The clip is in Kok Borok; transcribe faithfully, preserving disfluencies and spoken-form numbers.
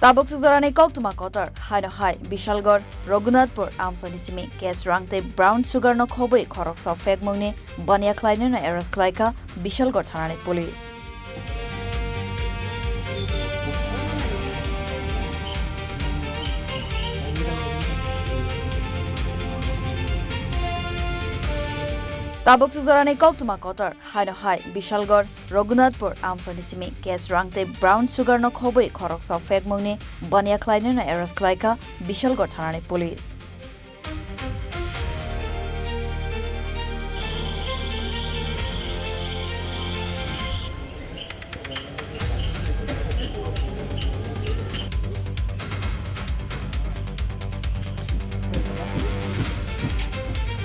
Tabuk sukjorani koktwma kotor, haino hai Bishalgarh, Raghunathpur amchaini simi cash rang tei brown sugar no khobwi khoroksa phekmungni baniya khlainwino arrest khlaikha Bishalgarh thanani police. Tabuk sukjorani koktwma kotor, haino hai Bishalgarh, Raghunathpur amchaini simi cash rang tei brown sugar no khobwi khoroksa phekmungni baniya khlainwino arrest khlaikha Bishalgarh thanani police.